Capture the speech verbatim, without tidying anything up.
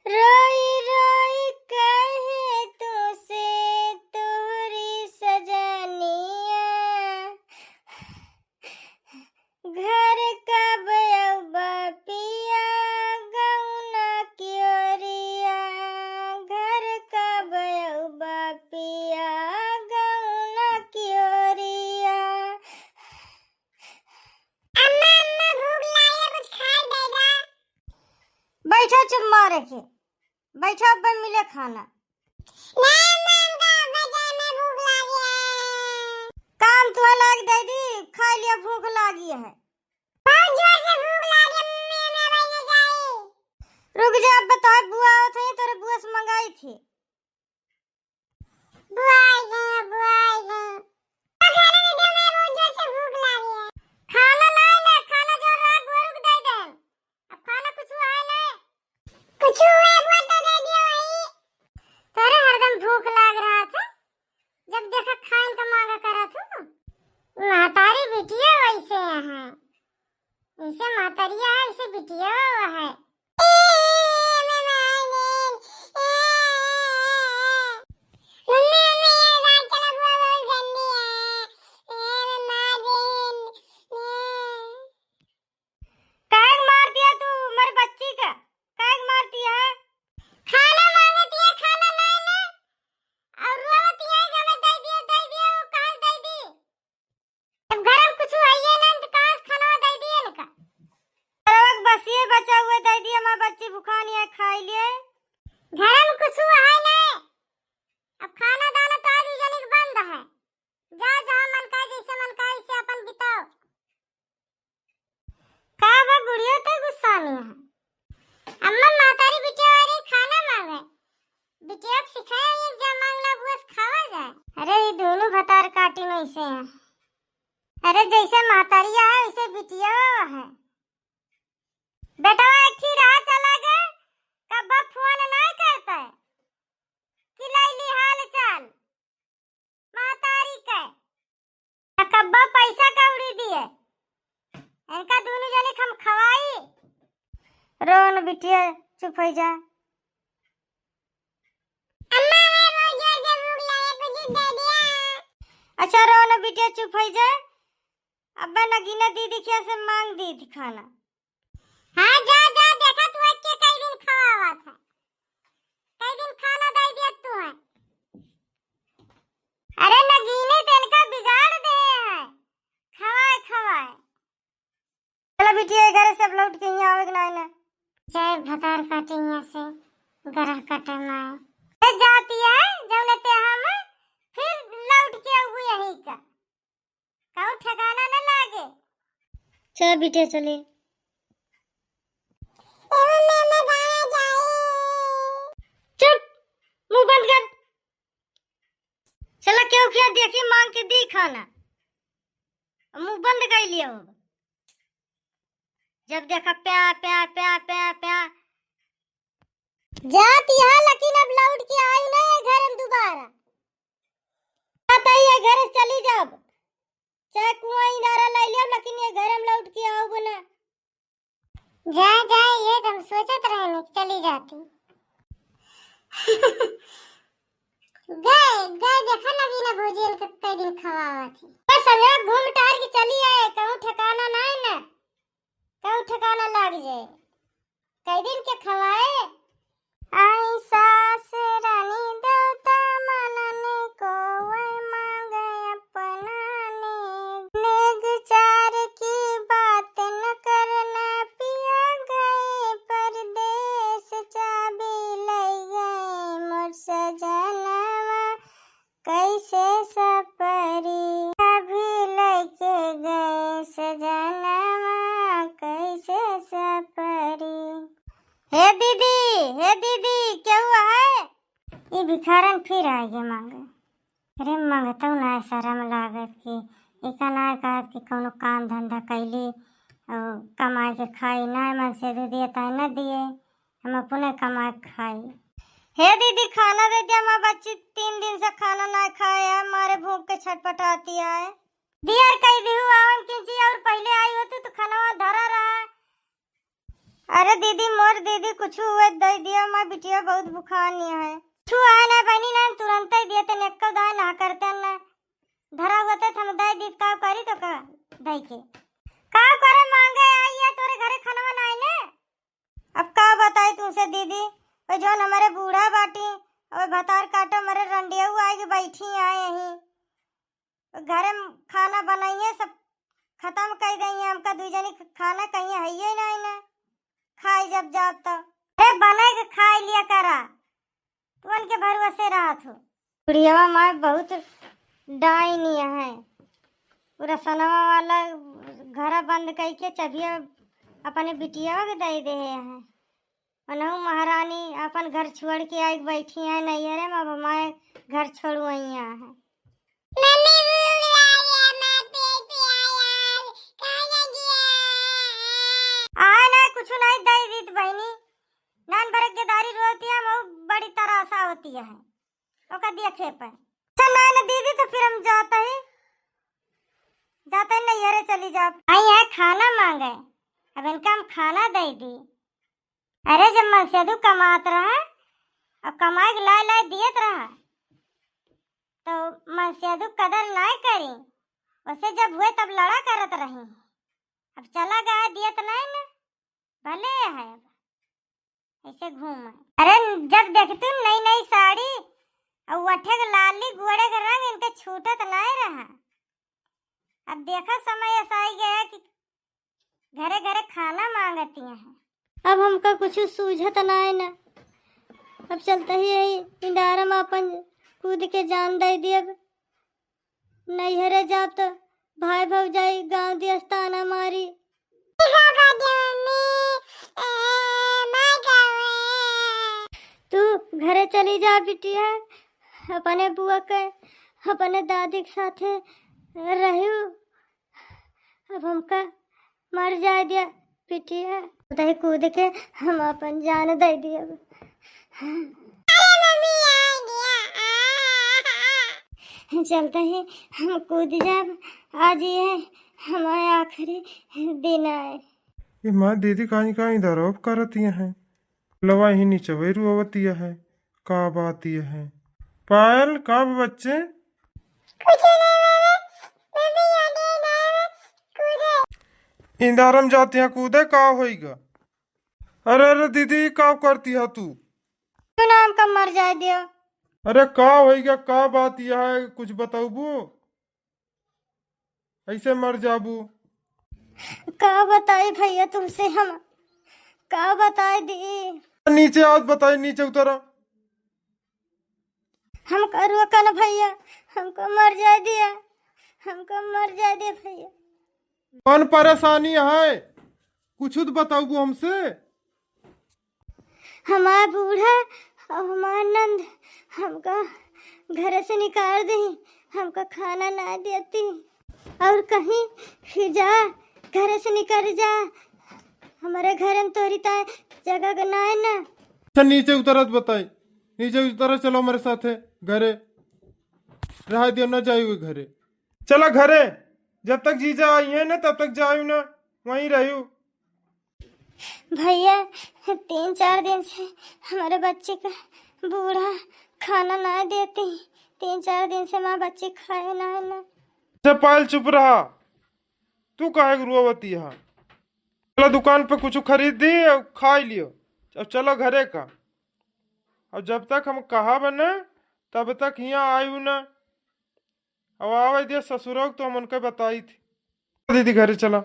रोई रोई कहे तुसे तोहरी सजनिया, घर कब अउबा पिया गौना की ओरिया, घर कब अउबा पिया गौना की ओरिया। अम्मा, अम्मा, भूख लागे, कुछ खाए दे दा। बैठो चुप मारे के, बैठो, अब मिले खाना। ना, अम्मा, हमका अब जाए में भूख लागे है। काम तुहे लाग दे दी, खा लिया, भूख लागी है। बहुत जोर से भूख लागे, मम्मी, हमें अब ना जाए। रुक जा, अब बताए, बुआ आवत है, तोरे बुआ से मंगाई थी। बुआ आई गई, बुआ आई गई। तो खाना दे दो, मैं बहुत जोर से भूख लागी है। खाना ना, ना, खाना जो रहा, गोरू के दे दे। अब खाना कुछ है ना? कुछ है, बुआ, तो दे दियो वही। तोरे हरदम भूख लाग रहा था, जब देखा खाइन का मांगा करा था। महतारी बिटिया वैसे है, इसे महतरिया है, इसे बिटिया है। काहे मार दिया तू मेरे बच्ची का? काहे मार दिया है? खाना मांगत है, खाना नहीं ना, और रोवत है कि हमें दे दिया, दे दिया, वो कहाँ दे दी? अब घर में कुछ है ये ना, तो कहाँ से खाना दे दिए इनका? अरे बस ये बचा हुआ दे दिया, माँ बच्ची भुखानी है, खाई लिए। घर में कुछ है ना, अब खाना दाना तो आज जनिक बंद है। जा, जहाँ मन का, जैसे मन का, इसे अपन बिताओ। का बा बुढ़िया, ते गुस्सा में है? अम्मा, महतारी बिटिया वाली खाना मांगे। बिटिया के सिखाए, एक जा मांग ला, बुआ से खावा जाए। अरे, ये दोनों भतार काटी में से हैं। अरे, जैसे महतारिया है, वैसे बिटिया है। बेटवा एक ही रहा चला गए, कब्बा फोन ना करता है कि लैली हाल चाल। महतारी के। त कब्बा पैसा कौड़ी दिए। इनका दोनों जने के हम खवाई। रो न बिटिया, चुप हो जा। अम्मा, हमें बहुत जोर से भूख लगे, कुछ दे दिया। अच्छा, रो न बिटिया, चुप हो जा। अब्बा नगीना दीदी के से मांग दी थी खाना। हाँ, जा, जा, देखा तू एक के कई दिन खवावत है, कई दिन खाना दे दिया तू है। अरे नगीने तेल का बिगाड़ दे है, खवाए, खवाए। चलो बिटिया, घर से अब लौट के यहाँ आवे के ना, ना। जय भतार काटे यहाँ से, गरह कटे माए। ए जाती है, जौने ते हम फिर लौट के आऊ यही का। कहूँ ठिकाना न लागे। चल बिटिया, चली। चुप, मुंह बंद कर। चला, केहू किया देखी, मांग के दी खाना, मुंह बंद कर लिया हो। जब देखा प्या प्या प्या प्या प्या। जात यहाँ, लेकिन अब लौट के आई ना ये घर में दोबारा। जात आई ये घर से चली जाब, चाहे कुआं इनारा ले लिया, लेकिन ये घर में लौट के आऊब ना। जा, जा, ये तो हम सोचत रहे नहीं, चली जाती। गए, गए, देखा नगीना भौजी इनके कई दिन खवावा थी। बस अब यहाँ घूम टहर के चली आए, कहूँ ठिकाना ना है ना, कहूँ ठिकाना लाग जाए। कई दिन के खवाए। आई सास रानी देवता मनन को वै मांगे अपना नेग। नेग चार की बात न करना, पिया गए परदेस, चाबी लई गए मोर सजनवा, कैसे सपरी। अभी लइके गए सजनवा, कैसे सपरी। हे दीदी, हे दीदी, केहू है? ई भिखारन फिर आइगे मांगे। अरे, मांगतौ ना, शरम लागत कि एका ना कहत कि कौनो काम धंधा कैली और कमाए के खाई, ना मन से दे दिए, ताई न दिए। हम अपने कमा के खाई। हे दीदी, खाना दे दिया, हमार बच्ची तीन दिन से खाना ना खाए है, मारे भूख के छटपटाती है। दियर कह दिहू, आवन किंची और पहले आई होती तो खाना धरा रहा। अरे दीदी, मोर दीदी, कुछ हुए दे दियो, मैं बिटिया बहुत भुखानी है। छू आए ना बनी ना, तुरंत ही दिए तने, एक्को दाए ना करते ना। धरा हुआ तो हम दे दी, का करी तो का दे के? का करे मांगे आई है, तोरे घरे खनवा ना आए ने? अब का बताई तुमसे दीदी, वो जौन हमारे बूढ़ा बाटी, और भतार काटो, हमारे रंडियऊ आए के बैठी आए यहीं। घरे में खाना बनाइए, सब खत्म कर देइए, हमका दू जनी क-, खाना कहीं है ही नहीं ना, खाई जब जाब तो। अरे बनाए के खाई लिया करा, तुमन के भरोसे रहत हो। बुढ़ियावा माँ बहुत डाइनी है, पूरा सनवा वाला घर बंद करके चबिया अपने बिटिया के दे दे हैं। उनहु महारानी अपन घर छोड़ के आइके बैठी हैं नैहरे में, अब हमारे घर छोड़वैया हैं। मम्मी भूख लागे, हमार पेट पिराए, कहाँ जाइए? आए ना, कुछ नहीं दे दीत बहिनी, नान भर के दारी रोती है, मऊ बड़ी तरासा होती है, ओका देखे पे। अच्छा ना, ना दीदी, तो फिर हम जाते ही, जाते ही नैहरे चली जाब। आई है खाना मांगे, अब इनका हम खाना दे दी। अरे जब मनसेदू कमात रहा, अब कमाए के लाए लाए दियत रहा, तो मनसेदू कदर नाय करी, वैसे जब हुए तब लड़ा करत रही। अब चला गया दियत नाय न, भले है अब ऐसे घूम। अरे जब देखतू नई नई साड़ी और वठे के लाली गोड़े के रंग इनके छूटत नाय रहा। अब देखा समय ऐसा आई गया कि घरे घरे खाना मांगती हैं। अब हमका कुछ सूझत नाय ना। अब चलते ही यही इंदारा में अपन कूद के जान दे दियब। नैहरे जाब तो भाई भौजाई गाँव दियस ताना मारी। तू घरे चली जा बिटिया, अपने बुआ के, अपने दादी के साथे रहू। अब हमका मर जाए दिया बिटिया। उतही कूद के हम अपन जान दे दिया। अरे मम्मी, आ गया। चलते ही हम कूद जाब। आज ये हमारे आखिरी दिन आए। ये माँ दीदी काहे काहे इधर ऑफ करती हैं? लवा ही नीचे वही रोवतिया है। का बात ये है? पायल, का बा बच्चे? कुछ नहीं बाबा, मम्मी आ गई ना, कूदे। इंदारम जाती है कूदे, का होइगा? अरे, अरे दीदी, का करती है तू? तू ना हमका मर जाए दियो। अरे का होइगा, का बात यह है, कुछ बताऊबू? ऐसे मर जाबू। का बताई भैया तुमसे हम, का बताई दी? नीचे आओ, बताई, नीचे उतरा। हमका रोका न भैया, हमको मर जाए दिया, हमको मर जाए दिया भैया। कौन परेशानी है, कुछ तो बताऊबू हमसे। हमार बूढ़ा और हमार नंद हमका घर से निकाल दी, हमका खाना ना देती। और कहीं फिर जा, घर से निकल जा, हमारे घर में तोरी ताए जगह के ना है ना। अच्छा, नीचे उतरत बताई, नीचे उतरा, चलो हमारे साथे घरे। रहा दियो ना, जाई हुई घरे। चला घरे, जब तक जीजा आई है ना, तब तक जायू ना, वहीं रहू। भैया, तीन चार दिन से हमारे बच्चे का बूढ़ा खाना ना देती, तीन चार दिन से माँ बच्चे खाए ना है ना। अच्छा पायल, चुप रहा, तू काहे के रोवती है? चला दुकान पे कुछ खरीद दी और खाई लियो, अब चला घरे का। और जब तक हम कहा बने, तब तक हियाँ आयू ना। अब आवे दे ससुरौ तो हम उनके बताई थी। दीदी घरे चला।